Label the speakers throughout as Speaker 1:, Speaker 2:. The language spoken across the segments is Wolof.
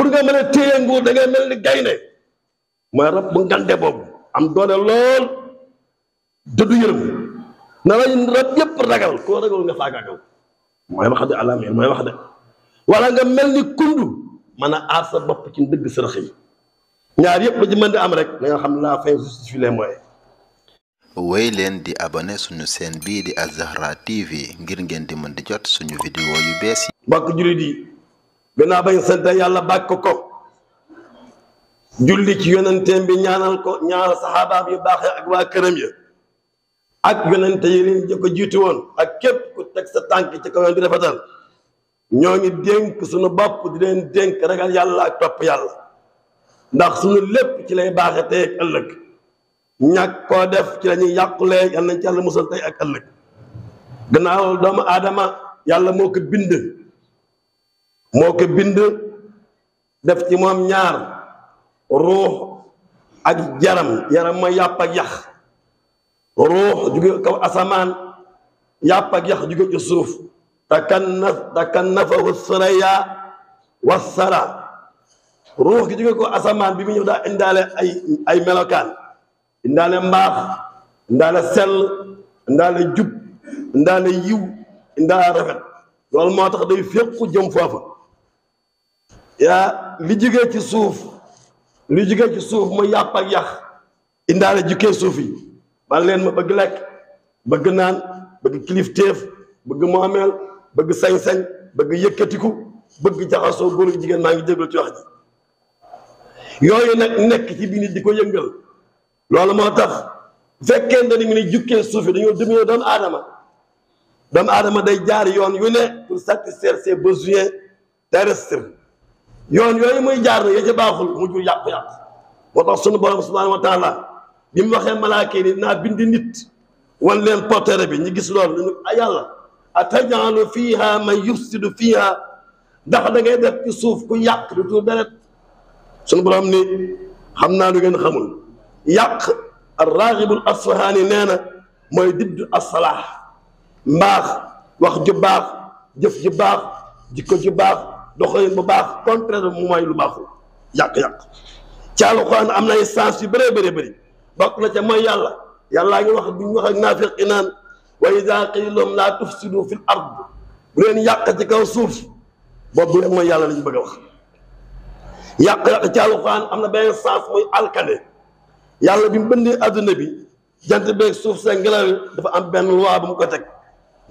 Speaker 1: pour nga mën a téye nguur da ngay mel ni gaynde mooy rab bu ngande boobu am doole lool dëddu yërëm na la rab yëpp ragal koo ragal nga faagaagal mooy wax de alaam mooy wax de wala nga mel ni kundu mën a aar sa bopp ci dëgg sërëx yi ñaar yëpp la ci mën di am rek na nga xam la fin justifie les moyens.
Speaker 2: wéy leen di abonné suñu chaîne bii di Al-Zahra TV ngir ngeen di mën di jot suñu vidéo yu bees yi.
Speaker 1: mbokk jullit yi gannaaw bañ sant yàlla bàkk ko julli ci yonenteem bi ñaanal ko ñaanal saxaabaam yu baax ak waa këram ya ak yonente yi leen jëkko jiitu woon ak képp ku teg sa tànk ci kaw yoon di rafetal ñoo ngi dénk suñu bopp di leen dénk ragal yàlla ak topp yàlla ndax suñu lépp ci lay baaxe tey ak ëllëg ñàkk koo def ci la ñuy yàqulee yal nañ ci yàlla musal tey ak ëllëg gannaaw doomu aadama yàlla moo ko bind def ci moom ñaar ruux ak yaram mooy yàpp ak yax ruux jóge kaw asamaan yàpp ak yax jóge ci suuf takannafahu suraya wassara ruux gi jóge ko asamaan bi mu ñëw daa indaale ay melokaan indaale mbaax indaale sell indaale jub indaale yiw indaale rafet loolu moo tax day féqu jëm foofa yaa li jógee ci suuf mu yàpp ak yax indaale jukkee suuf yi man leen ma bëgg lekk bëgg naan bëgg kilifteef bëgg moomeel bëgg sañ-sañ bëgg yëkkatiku bëgg jaxasoo góor ak jigéen maa ngi jégal ci wax ji yooyu nag nekk ci biir nit di ko yëngal loolu moo tax fekkee ne ni jukkee suuf yi dañoo demee doomu aadama day jaar yoon yu ne pour satisfaire ses besoins terrestres yoon yooyu muy jaar na ya ca baaxul mu jur yàqu-yàqu moo tax sunu borom subhanahu wa taala bi mu waxee malaaka yi ni dinaa bindi nit wan leen portere bi ñu gis loolu ñu a yàlla atajalu fiha man yufsidu fiha ndax da ngay def ci suuf ku yàq du tuur deret sunu borom ni xam naa lu ngeen xamul yàq ar-Raghibul Asfahani nee na mooy diddu as-salaah mbaax wax ju baax jëf ju baax jikko ju baax doxalin bu baax contraire mu mooy lu baaxul yàq-yàq ci Alxuraan am na ay sens yu bëri bokk na ca mooy yàllaa ngi wax bi ñu wax ak naafiq yi naan wa idaa qiila lahum laa tufsidu fil ard bu leen yàq ci kaw suuf boobu rek mooy yàlla la ñu bëgg a wax yàq-yàq ci Alxuraan am na benn sens muy alkane yàlla bi mu bëndee adduna bi jant beeg suuf sa ngelaw dafa am benn loi bu mu ko teg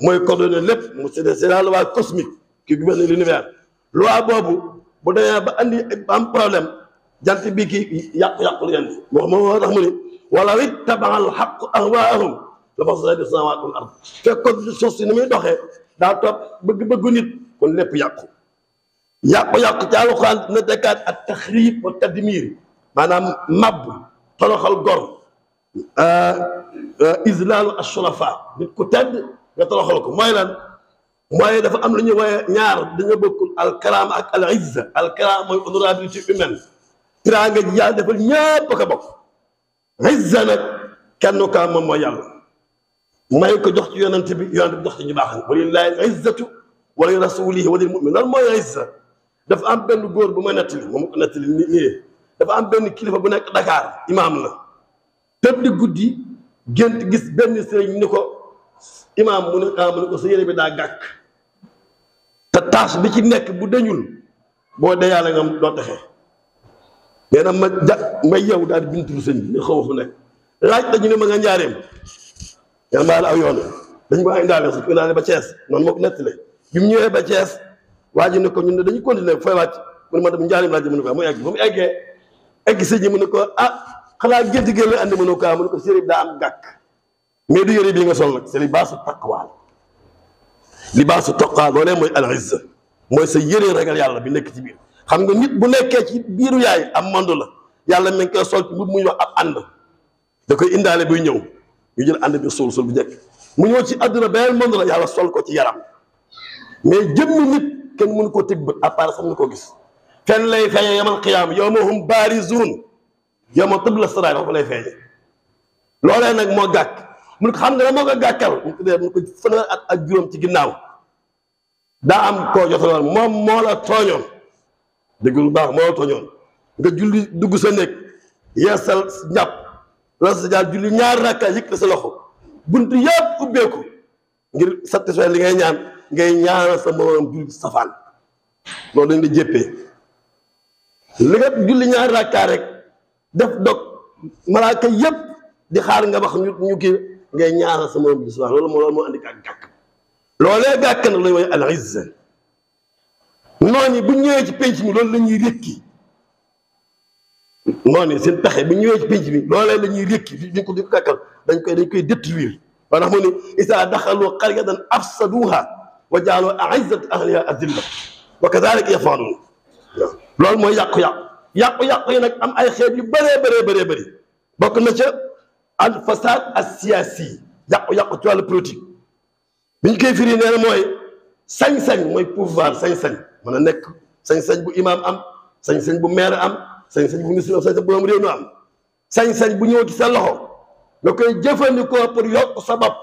Speaker 1: mooy coordonné lépp mu c'est la loi cosmique qui gouverne l'univers loi boobu bu demee ba andi am problème jant bi kii yàqu-yàqu la indi moo tax mu ni walaw ittaba'a al-haqqu ahwaa'ahum la fasadati as-samaawaatu wal ard fekkoon suuf si ni muy doxee daa topp bëgg-bëggu nit kon lépp yàqu-yàqu ci Alxuraan dina tekkaat ak taxriib wa tadmiir maanaam màbb toroxal gor islaalu ashrafa nit ku tedd nga toroxal ko mooy lan mooy dafa am lu ñuy wooye ñaar dañoo bokkul alkaraama ak al izza alkaraama mooy honorabilité humaine tiraanga ji yàlla defal ñëpp ko bokk izza nag kenn ka moom mooy yàlla may ko jox ci yonent bi jox ci ñu baax ni walillahi al izzatu wa li rasulihi wa lil mu'minin loolu mooy izza dafa am benn góor bu ma nettali moom ko nettali nii dafa am benn kilifa bu nekk Dakar imaam la tëdd guddi gént gis benn sëriñ ni ko imaam mu ne ko sa yére bi daa gàkk te tâche bi ci nekk bu dañul boo dee yàlla nga doo taxee nee na ma yow daal di bintu sëñ bi ni xaw fu nekk laaj dañu ne ma nga njaareem yan maa la aw yoon dañ ko indaale su ko indaale ba Thiès noonu moo ko nettalee bi mu ñëwee ba Thiès waa ji ne ko ñun ne dañu continuer fooy wàcc mu ne ma dem njaareem laa ji mu ne ko mu egg ba mu eggee egg sëñ bi mu ne ko xanaa gént gi la andi mu ne ko sëriñ daa am gàkk mais du yére bii nga sol nag c'est libaasu taqwa libaasu taqwa loolee mooy al izza mooy sa yére ragal yàlla bi nekk ci biir xam nga nit bu nekkee ci biiru yaay am mandu la yàlla mi ngi koy sol ci bu muy wax ab ànd da koy indaale buy ñëw ñu jël ànd bi suul bu njëkk mu ñëw ci àdduna beneen mandu la yàlla sol ko ci yaram mais jëmmi nit kenn mënu koo teg bët à part sax mënu koo gis fenn lay feeñee yamal qiyaama yawma hum baarizuun yawma tubla sarair foofu lay feeñee loolee nag moo gàkk mun ko xam nga ne moo ko gàkkal mun ko fanweer at ak juróom ci ginnaaw daa am koo jotaloon moom moo la tooñoon dégg lu baax moo tooñoon nga julli dugg sa néeg yeesal njàpp la sa jaar julli ñaari rakka yëkkati sa loxo buntu yëpp ubbeeku ngir satisfaire li ngay ñaan ngay ñaanal sa morom julli safaan loolu dañ la jéppee li nga julli ñaari rakka rek def dog malaaka yëpp di xaar nga wax ñu kii ngay ñaanal sa morom julli safaan loolu moo andi ak gàkk loolee gàkk nag lañu mooy al izza noonu yi bu ñëwee ci penc mi loolu la ñuy rékki noonu yi seen pexe bu ñëwee ci penc mi loolee la ñuy rékki di ko gàkkal dañ koy détruire wa tax mu ne isa daxalu qaryatan afsaduha wa jaalu a'izzata ahliha adilla wa kadhalika yaf'alun loolu mooy yàqu-yàqu yi nag am ay xeet yu bëree bëri bokk na ca al fasad as siyaasi yàqu-yàqu ci wàllu politique bi ñu koy firi nee na mooy sañ-sañ mooy pouvoir sañ-sañ mën a nekk sañ-sañ bu imam am sañ-sañ bu maire am sañ-sañ bu ministre am sañ-sañ bu am réew mi am sañ-sañ bu ñëw ci sa loxo nga koy jëfandikoo pour yokk sa bopp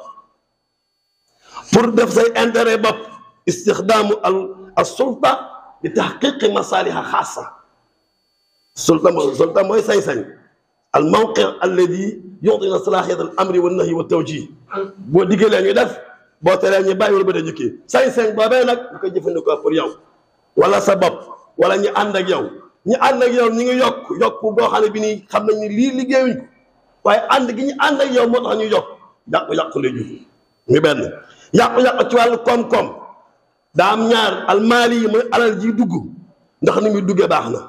Speaker 1: pour def say intérêt bopp istixdaamu al sulta li tahqiqi masaliha xaasa sulta mooy sañ-sañ al mawqi alladi yu'tina salahiyat al amri wa nahyi wa tawjih boo diggee leen ñu def boo teree ñu bàyyi wala ba da jëkkee sañ-sañ boobee nag nga koy jëfandikoo pour yow wala sa bopp wala ñu ànd ak yow ñu ngi yokk boo xam ne bi nii xam nañ ni lii liggéeyuñ ko waaye ànd gi ñu ànd ak yow moo tax ñu yokk yàqu-yàqu lay jur ñu benn yàqu-yàqu ci wàllu koom-koom daa am ñaar almaali yi mooy alal ji dugg ndax ni muy duggee baax na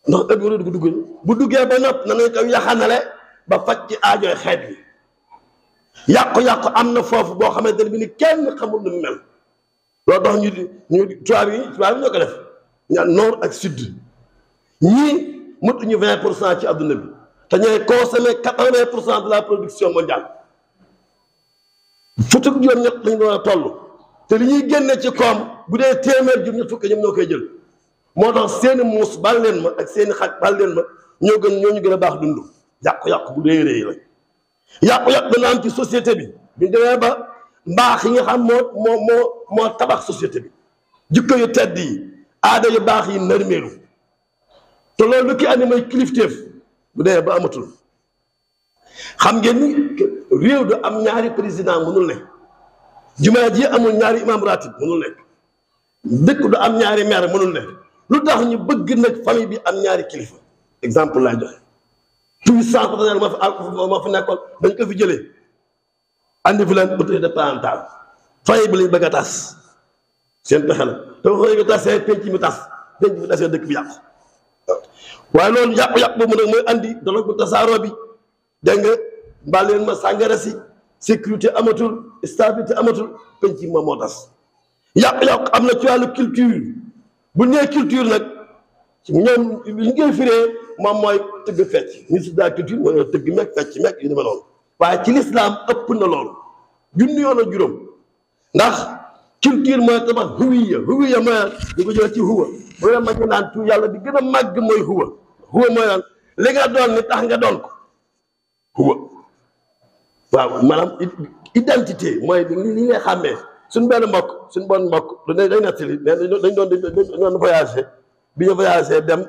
Speaker 1: ndax ëpp war a dugg bu duggee ba nopp na nañ ko yaxanale ba faj ci aajooy xeet bi yàqu-yàqu am na foofu boo xamante ne bi ni kenn xamul nu mu mel loolu tax ñu tubaab yi ñoo ko def ña nord ak sud ñii mëtuñu 20% ci adduna bi te ñooy consommer 80% de la production mondiale fukk ak juróom-ñett lañu doon a toll te li ñuy génne ci koom bu dee téeméer juróom-ñett fukk ñoom ñoo koy jël moo tax seeni muus bal leen ma ak seeni xaj bal leen ma ñoo ñu gën a baax dund yàqu-yàqu bu rëy rëy la yàqu-yàqu dana am ci société bi ñu demee ba mbaax yi nga xam moo tabax société bi jikko yu tedd yi aada yu baax yi nërmeelu te loolu lu ki andi mooy kilifteef bu dee ba amatul xam ngeen ni réew du am ñaari président mënul nekk jumaa ji amul ñaari imam ratib mënul nekk dëkk du am ñaari maire mënul nekk lu tax ñu bëgg nag famille bi am ñaari kilifa exemple laay joxe puissance paternelle moo fi nekkoon dañ ko fi jëlee andi fi leen autorité parentale famille bi lañ bëgg a tas seen pexe la te famille bi tasee penc mi tas penc mi tasee dëkk bi yàqu waaye loolu yàqu-yàqu boobu nag mooy andi dolo bu tasaaroo bi dégg nga mbaa leen ma sàngara si sécurité amatul stabilité amatul penc moom moo tas yàqu-yàqu am na ci wàllu culture bu nee culture nag ñoom li ñu koy firee moom mooy tëgg fecc ministre de la culture mooy tëgg meeg fecc meeg yu demee noonu waaye ci lislaam ëpp na loolu junni yoon a juróom ndax culture mooy tabax huwiya mooy ñu ko jël ci huwa bu leen ma ñu naan tu yàlla bi gën a màgg mooy huwa mooy lan li nga doon ni tax nga doon ko huwa waaw maanaam identité mooy li ngay xàmmee suñ benn mbokk suñ bon mbokk day nettali dañ doon voyagé bi ñu voyagé dem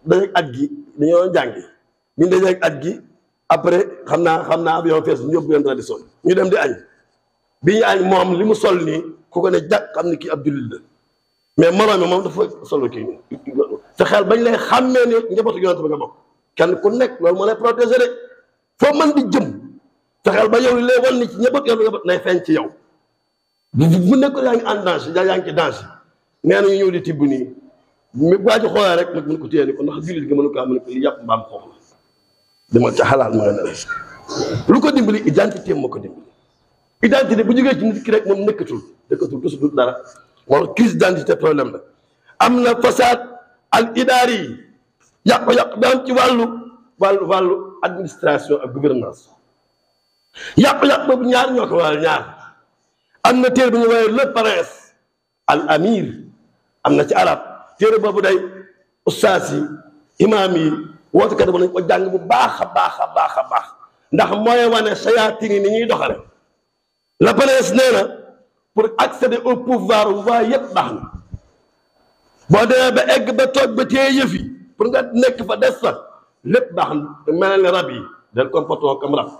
Speaker 1: dañu at gi dañoo jàngi ñu dañu at gi après xam naa avion fees ñu yóbbu leen tradition ñu dem di añ bi ñu añ moom li mu sol nii ku ko ne jàkk xam ne kii ab jullit la mais moroom mi moom dafa solo kii nii te xel bañ lay xàmmee ne njabootu yonent bi nga bokk kenn ku nekk loolu moo lay protéger rek foo mën di jëm te xel ba yow li lay wan ni ci njabootu yonent bi nga bokk nay feeñ ci yow bu nekkoon yaa ngi en danger yaa ngi ci danger nee na ñu ñëw di tibb nii mi waa ji xoolee rek nag mën ko téye ni ko ndax jullit gi mënu ko am ne ko li yàpp mbaam xoox la dama ca xalaat ma nga ne lu ko dimbali identité moo ko dimbali identité bu jógee ci nit ki rek moom nekkatul du dara moo crise d'identité problème la am na façade al idaari yi yàqu-yàqu bi am ci wàllu administration ak gouvernance yàqu-yàqu boobu ñaar ñoo ko waral ñaar am na téere bu ñu woowee le prince al amir am na ci arab téere boobu day ustaas yi imaam yi wootekat ba nañ ko jàng bu baax a baax ndax mooy wane sayaatin yi ni ñuy doxale le prince nee na pour accéder au pouvoir waa yëpp baax na boo demee ba egg ba toog ba téye yëf yi pour nga nekk fa des fa lépp baax na mel ni rab yi del comportement comme rab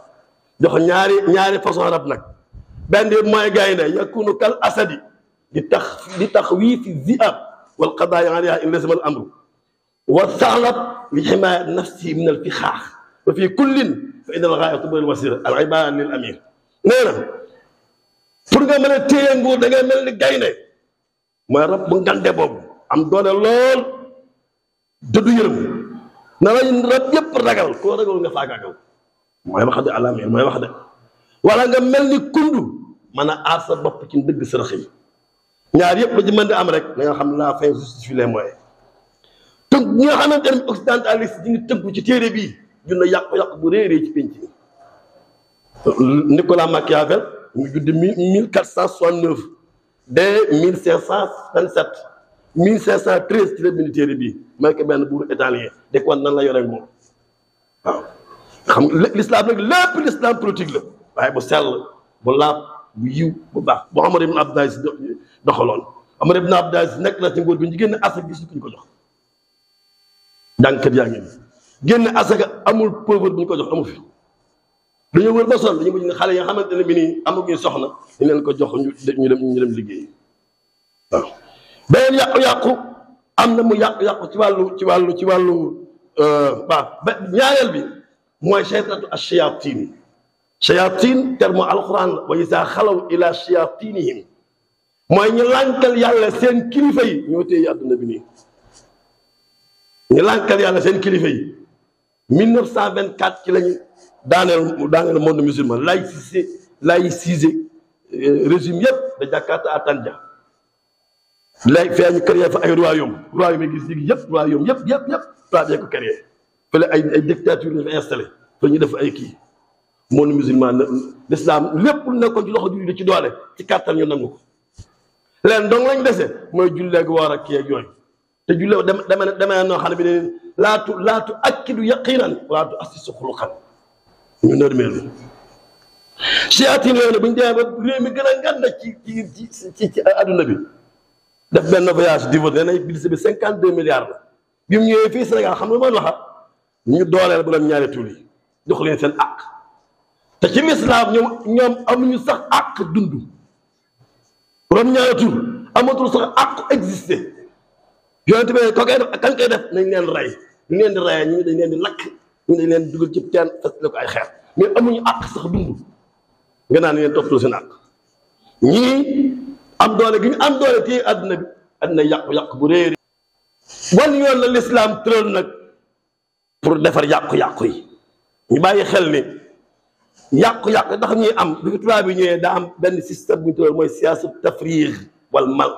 Speaker 1: jox ñaari façon rab nag benn bi mooy gaynde yakunu kal asadi di tax wii fi ziab wal qadaaya alayha in lazima al amru wa saalab li ximaayat nafsi min al fixaax wa fi kullin fa inna al gaayatu bil wasila al ibada lil amir nee na pour nga mën a téye nguur da ngay mel ni gaynde mooy rab bu ngande boobu am doole lool dëddu yërëm na la rab yëpp ragal koo ragal nga faagaagal mooy wax de alamir mooy wax de wala nga mel ni kundu mën a aar sa bopp ci dëgg sërëx yi ñaar yëpp la ci mën di am rek da nga xam la fin justifie les moyens tënk ñi nga xamante ne occidentaliste ñi ngi tënku ci téere bii junna yàqu-yàqu bu réerée ci penc mi Nicolas Machiavel mu judd 1469 dès 1527 1513 ci la bind téere bii mooy que benn buur italien de kon nan la yore nguur waaw xam nga l'islam nag lépp l'islam politique la waaye bu sell bu laab bu yiw bu baax bu Omar ibn Abdul Aziz doxaloon Omar ibn Abdul Aziz nekk na ci nguur bi ñu génn asaka gis ñu ko jox jàngkat yaa ngi génn asaka amul pauvre bu ñu ko jox amu fi dañoo wër ba sonn dañu mujj ne xale yi nga xamante ne bi nii amaguñ soxna ñu leen ko jox ñu dem liggéey waaw beneen yàqu-yàqu am na mu yàqu-yàqu ci wàllu waaw ba ñaareel bi mooy cheytatu ash-shayatin shayatin terme alquran la wa izaa xalaw ila shayatinihim mooy ñu lànkal yàlla seen kilifa yi ñoo téye adduna bi nii ñu lànkal yàlla seen kilifa yi 1924 ci lañu daaneel monde musulman laïcisé régime yëpp de Jakarta à Tanja léegi fee ñu créé fa ay royaume yi gis yi yëpp royaume yëpp tubaab yee ko créé fële ay dictature ñu fa installé fa ñu def ay kii monde musulman l'islam lépp lu nekkoon ci loxo julli ci doole ci kàttan ñu nangu ko leen donc lañ dese mooy julleeg woor ak kii ak yooyu te julle demee noo xam ne bi ne laatu akkidu yaqinan laatu assisu xuluqan ñu nërmeelu siyatin yooyu ne bu ñu demee ba réew mi gën a nganda ci adduna bi def benn voyage divers nee nañ budget bi 52 milliards la bi mu ñëwee fii Sénégal xam nga mooy waxa ñu dooleel bu doon ñaari tuul yi jox leen seen àq te ci lislaam ñoom amuñu sax àq dund borom ñaari tuul amatul sax àq existé yonent bi ko koy def kan koy def nañ leen rey ñu leen di reyee ñu dañ leen di lakk ñu dañ leen dugal ci teen fas la ko ay xeer mais amuñu àq sax dund nga naan leen toppatoo seen àq ñii am doole gi ñu am doole téye àdduna bi àdduna yàqu-yàqu bu réer wan yoon la l'islam tëral nag pour defar yàqu-yàqu yi ñu bàyyi xel ni yàqu-yàqu ndax ñuy am bi tubaab bi ñëwee daa am benn système bu ñu tëral mooy siyaasa tafriir wal mal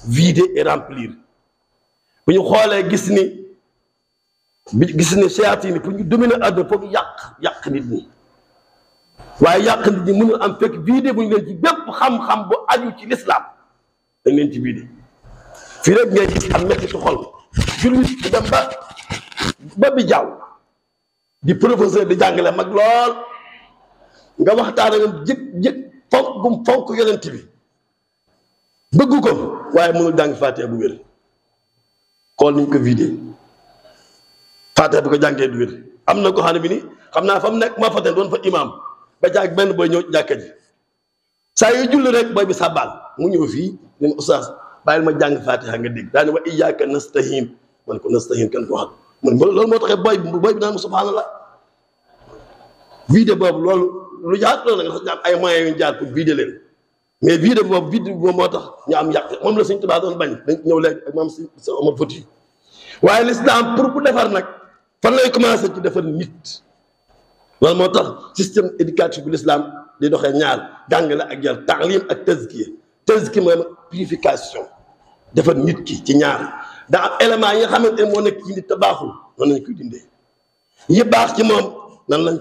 Speaker 1: vider et remplir bu ñu xoolee gis ni seytaane ni pour ñu dominer àdduna foog yàq nit ñi waaye yàq nit ñi mënul am fekk vider bu ñu leen ci bépp xam-xam bu aju ci l'islam dañ leen ci vider fii rek ngay gis am metti ci xol jullit ci dem ba bi jaaw di professeur di jàngale mag lool nga waxtaan ak jëg fonk yonent bi bëgg ko waaye mënul jàng Faatiha bu wér xool niñ ko vidé Faatiha bi ko jàngee du wér am na ko xam ne bi ni xam naa fa mu nekk maa fa doon fa imam ba jaag benn booy ñëw jàkka ji saa yu julli rek booy bi sàbbaal mu ñëw fii ne oustaz bàyyil ma jàng Faatiha nga dégg daane wa iyyaaka nasta'iin man ko nasta'iin kan ko wax man loolu moo taxee booy bi naan ma subhanallah vidé boobu loolu lu jaar loolu nga xam ay moyens yu ñu jaar pour vidé leen mais vidé boobu moo tax ñu am yàq moom la Sëñ Tuubaa doon bañ dañ ñëw léegi ak maam si Omar Fouti waaye l'islam pour bu defar nag fan lay commencé ci defar nit loolu moo tax système éducatif bu l'islam di doxee ñaar jàngale ak yar taalim ak tazkiya mooy purification defar nit ki ci ñaar daa am élément yi nga xamante ne moo nekk ci nit te baaxul noonu lañ koy dindee yi baax ci moom nan lañ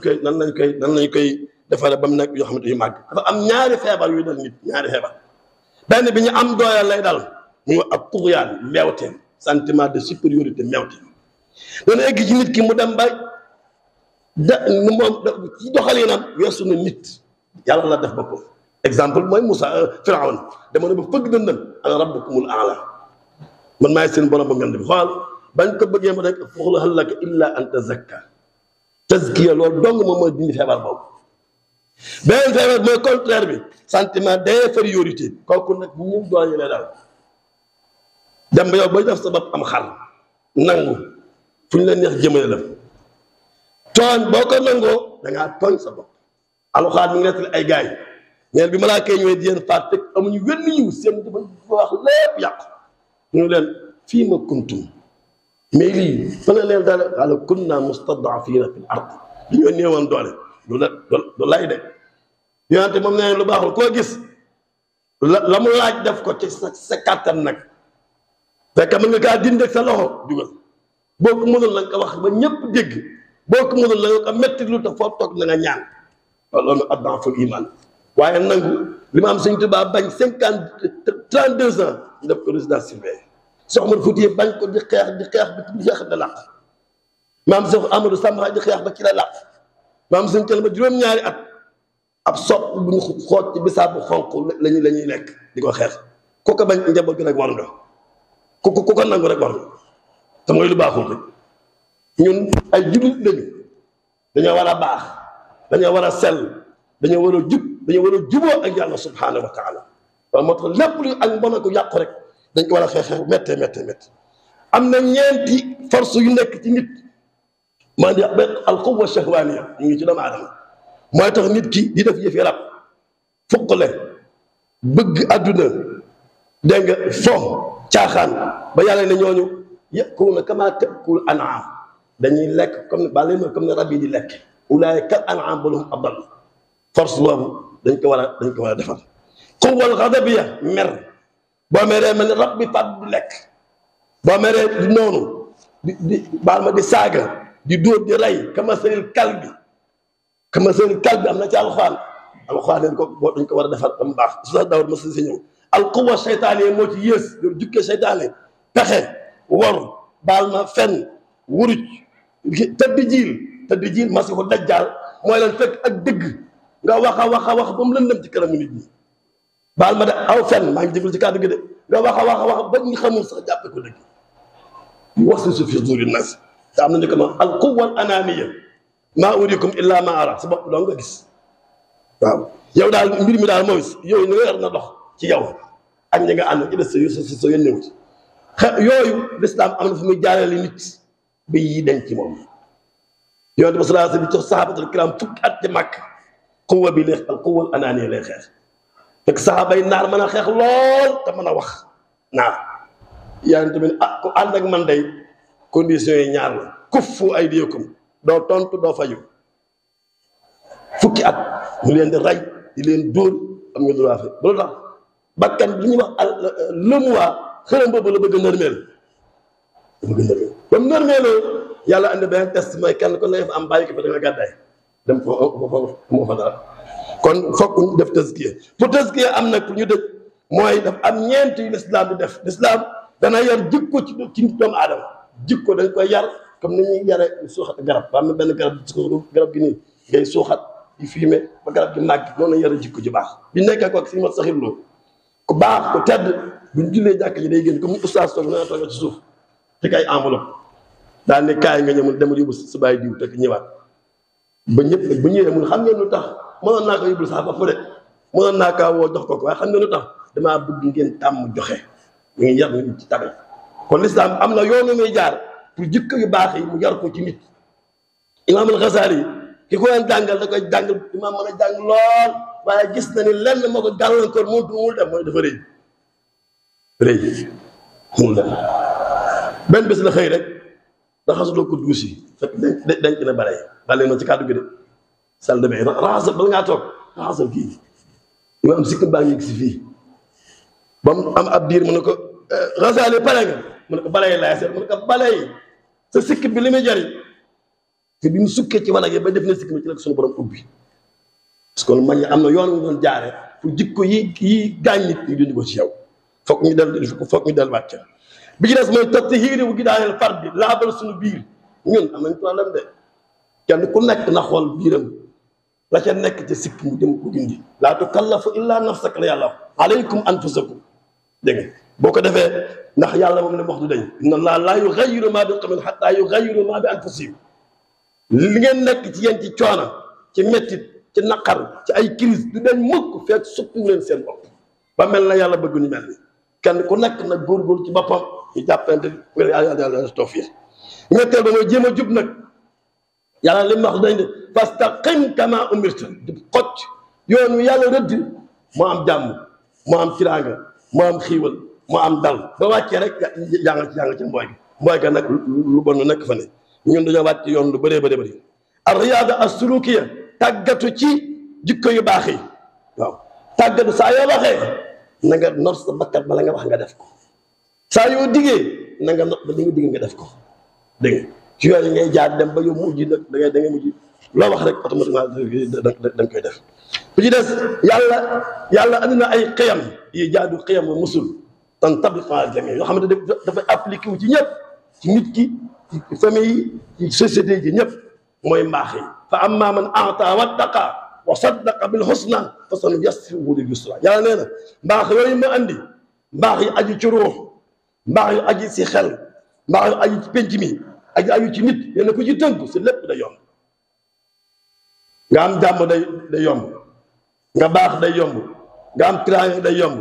Speaker 1: koy defaree ba mu nekk yoo xamante yu màgg dafa am ñaari feebar yu dal nit ñaari feebar benn bi ñu am doole lay dal mu ak tugyaan mbeewte sentiment de supériorité mbeewte dana egg ci nit ki mu dem ba moom ci doxalinam weesu na nit yàlla la def boppam exemple mooy Moussa Firawna dama ne ba fëgg dëndam ana rabbukumul a'la man maay seen borom ba ngand bi xool bañ ko bëggee ma rek faqul hal laka illa an tazakka tazkiya loolu dong moom mooy dindi feebar boobu. beneen feebar mooy contraire bi sentiment d'infériorité kooku nag ñu doon ñu ne daal dem ba yow bay def sa bopp am xar nangu fu ñu la neex jëmale la tooñ boo ko nangoo da ngaa tooñ sa bopp. alxuraan mi ngi nettali ay gaay neen bi malaaka yi ñëwee di leen faat fekk amuñu wenn yiw seen dafa wax lépp yàqu ñu leen fii ma kuntum mais lii fa la leen daal qaala kunna mustad'afiina fil ard dañoo néewoon doole du lay de yonente moom nee lu baaxul koo gis la mu laaj def ko ci sa kàttan nag fekk mën nga kaa dindi ak sa loxo jugal boo ko mënul la nga wax ba ñëpp dégg boo ko mënul la nga ko metti lu te foo toog na nga ñaan loolu ad'aful iman waaye nangu li ma am Sëñ Tuubaa bañ 32 ans ñu def ko résidence surveillée Cheikh Omar Fouti bañ ko di xeex bi xeex da làq maam Cheikh Amadou Samba di xeex ba ci la làq maam Sëñ Tuubaa ba juróom-ñaari at ab sopp bu ñu xooj ci bisaab bu xonq la ñuy lekk di ko xeex ku ko bañ njaboot gi rek war nga ku ko nangu rek war nga te mooy lu baaxul rek ñun ay jullit lañu dañoo war a baax dañoo war a sell dañoo war a jub dañoo war a juboo ak yàlla subhanahu wa taala waaw moo tax lépp lu ak mbon ko yàqu rek dañ ko war a xeex méttee am na ñeenti force yu nekk ci nit maa di al quwwa shahwaniya ñu ngi ci doomu aadama mooy tax nit ki di def yëfi rab fuqale bëgg àdduna dégg nga fo caaxaan ba yàlla ne ñooñu ya'kuluuna kamaa ta'kulu an'aam dañuy lekk comme ne rab yi di lekk ulaa'ika kal an'aam bal hum adall force boobu dañ ko war a defal quwwal ghadabiyya mer boo meree mel ni rab bi fat di lekk boo meree di noonu di baal ma di saaga di dóor di rey kamasalil kalbi am na ci alxuraan dañ ko war a defar ba mu baax su sax dawar ma si ñëw al quwwa seytaane yi moo ci yées loolu jukkee seytaane pexe wor baal ma fen wuruj tëdd jiil masiixu dajjaal mooy leen fekk ak dëgg nga wax a wax ba mu lëndëm ci kanamu nit ñi baal ma de aw fen maa ngi jégul ci kàddu gi de nga wax a wax ba ñu xamul sax jàppe ko dëgg wax si fi suuri nas te am na ñu ko ma al quwwa al ananiya maa urikum illa ma ara sa bopp doo nga gis waaw yow daal mbir mi daal mooy yow ni nga yor na dox ci yow ak ñi nga ànd ci des sa yónnewu ci yooyu lislaam am na fu muy jaarale nit ba yii dañ ci moom yonent bi sallallahu alayhi wasallam bi jox sahabatul kiram fukki at ci màkk quwwa bi leex al quwwa al ananiya lay xeex fekk saxaaba yi naar mën a xeex lool te mën a wax naar yonent bi ne ku ànd ak man day conditions yi ñaar la kuffu aydiyakum doo tontu doo fayu fukki at ñu leen di rey di leen dóor am nga droit fa loolu tax bakkan bi ñuy wax lëmuwaa xërëm boobu la bëgg a nërmeel ba mu nërmeeloo yàlla andi benn test mooy kenn ko la fa am bàyyi ko fa da nga gàddaay dem foofu moo fa dara kon fokk ñu def tazkiya pour tazkiya am nag pour ñu dëj mooy daf am ñeent yu lislaam di def lislaam dana yar jikko ci doomu aadama jikko dañ koy yar comme ni ñuy yare suuxat garab ba am na benn garab gi nii ngay suuxat di fumier ba garab gi màgg noonu la yare jikko ji baax bi nekkee ko ak si mat saxirloo ku baax ku tedd buñ jullee jàkk ji day génn comme oustaz toog na toog ci suuf te kay enveloppe daal ne kaay nga ñëw demal yóbbu sa bàyyi diw te ñëwaat ba ñëpp bu ñëwee mun xam ngeen lu tax mënoon naa ko yóbbul sax ba fu de mënoon naa kaa woo jox ko waaye xam ngeen lu tax damaa bëgg ngeen tàmm joxe ñu ngi yar nit ci tabe kon l'islam am na yoonu muy jaar pour jikko yu baax yi mu yar ko ci nit imaam al-Ghazali ki ko leen jàngal da koy jàngal imaam mën a jàng lool waaye gis na ni lenn moo ko gàllankoor mul dem mooy dafa rëy mul dem benn bés la xëy rek da xasuloo ko duus yi fekk denc na bare bale ma ci kàddu gi de salle de bain raxasal bala ngaa toog raxasal kii imaam sikk baa ngi si fii ba mu am ab diir mu ne ko Ghazali pare nga mu ne ko balay laay seet mu ne ko balay sa sikk bi li muy jariñ te bi mu sukkee ci wanag yi ba def na sikk bi ci la suñu borom ubbi parce que man am na yoon wu doon jaare pour jikko yi gaañ nit ñu dindi ko ci yow foog ñu delluwaat ca bi ci des mooy tot ci xiiri wu gi daaneel far bi laabal suñu biir ñun am nañ problème de kenn ku nekk na xool biiram la ca nekk ca sikk mu dem ko dindi laa tukallafu illa nafsaka la yàlla wax alaykum anfusakum dégg nga boo ko defee ndax yàlla moom la wax du dañ inna allaha laa yughayyiru maa bi qawmin hattaa yughayyiru maa bi anfusihim li ngeen nekk ci yéen ci coono ci mettit ci naqar ci ay crise du dañ mukk fekk soppi leen seen bopp ba mel na yàlla bëgg ñu mel ni kenn ku nekk nag góorgóor ci boppam ñu jàppante yàlla tawfiq ñetteel ba mooy jéem a jub nag yàlla li mu wax dañ ne fastaqim kama umirta di xocc yoonu yàlla rëdd moo am jàmm moo am tiraanga moo am xiiwal moo am dal ba wàccee rek yaa nga ci mbooy ga nag lu bon nekk fa ne ñun dañoo wàcc yoon lu bëree bëri ar riyaada as sulukiya tàggatu ci jikko yu baax yi waaw tàggatu saa yoo waxee na nga nor sa bakkat bala nga wax nga def ko saa yoo diggee na nga not ba li nga digg nga def ko dégg nga ci yooyu ngay jaar dem ba yow mujj nag da ngay mujj loo wax rek automatiquement da nga koy def bu ci des yàlla andi na ay xiyam yi jaadu xiyam musul tan tabliqa jami yoo xamante dafay appliqué wu ci ñëpp ci nit ki ci famille yi ci société yi ci ñëpp mooy mbaax yi fa amma man a'ta wattaqa wa saddaqa bil husna fa sanuyassiruhu lil yusra yàlla nee na mbaax yooyu ma andi mbaax yi aju ci ruux mbaax yu aju si xel mbaax yu aju ci penc mi aju ci nit yéen ku ci tënku si lépp day yomb nga am jàmm day yomb nga baax day yomb nga am tiraanga day yomb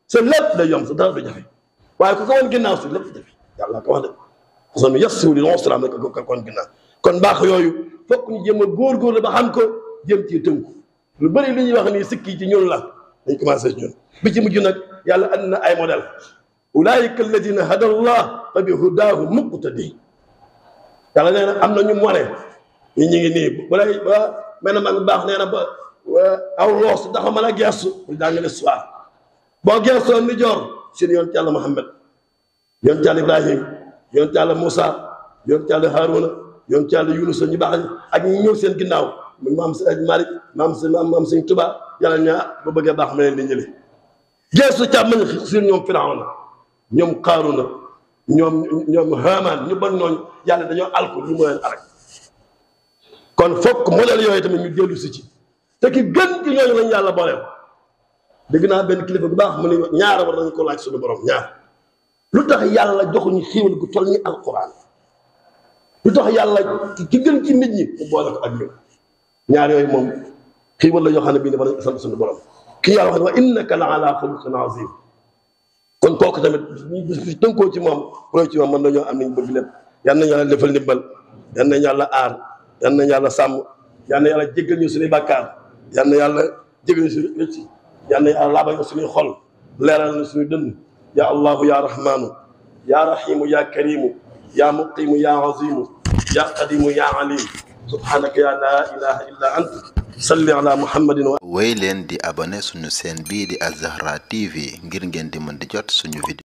Speaker 1: sa lépp day yomb sa dara du jafe waaye ku ko woon ginnaaw si lépp jafe yàlla ko wax de sanuyassiruhu lil yusra rek ko woon ginnaaw kon mbaax yooyu fokk ñu jéem a góorgóorlu ba xam ko jëm ci tënku lu bëri li ñuy wax nii sikki ci ñun la dañ commencé ci ñun bi ci mujj nag yàlla andi na ay modèle ulaayika alladina hada allah fa bi hudaahu muqtadi yàlla nee na am na ñu mone ñu ngi nii bu lay ba mel na mag baax nee na ba aw loos dafa mën a gestu bu jàngale soir boo gestoo ni joor seen yoon ci yàlla Muhammad yoon ci yàlla Ibrahim yoon ci yàlla Moussa yoon ci yàlla Haruna yoon ci yàlla Yunus ñu baax ak ñu ñëw seen ginnaaw maam Sëñ Malick maam Sëñ Tuba yàlla ñaa ba bëggee baax ma leen di ñële gestu càmmañ seen ñoom Firawna ñoom Qaaruna ñoom Haamaan ñu bon ñooñu yàlla dañoo alko ñu moo leen arek kon fokk modèle yooyu tamit ñu dellu si ci te ki gën ci ñooñu lañ yàlla booleel dégg naa benn kilifa bu baax mu ne ñaara war nañu ko laaj suñu borom ñaar lu tax yàlla joxuñu xiiwal gu toll ni alquran lu tax yàlla ki gën ci nit ñi mu boole ko ak ñun ñaar yooyu moom xiiwal la yoo xam ne bii dafa nañ sant suñu borom ki yàlla wax ne wa innaka la ala xuluqin azim kon kooku tamit ñu tënkoo ci moom roy ci moom mën nañoo am nañ bëgg lépp yal nañu yàlla defal ndimbal yal nañu yàlla aar yal nañu yàlla sàmm yal na yàlla jéggal ñu suñuy bàkkaar yal na yàlla jéggal ñu suñu rëcc yal na yàlla laabal ñu suñuy xol leeral ñu suñu dënn ya allahu ya rahmanu ya rahimu ya karimu ya muqimu ya azimu ya qadimu ya alim subhanaka ya la ilaha illa anta salli ala muhammadin wa
Speaker 2: wéy leen di abonné suñu chaîne bii di Al Zahra TV ngir ngeen di mën di jot suñu vidéo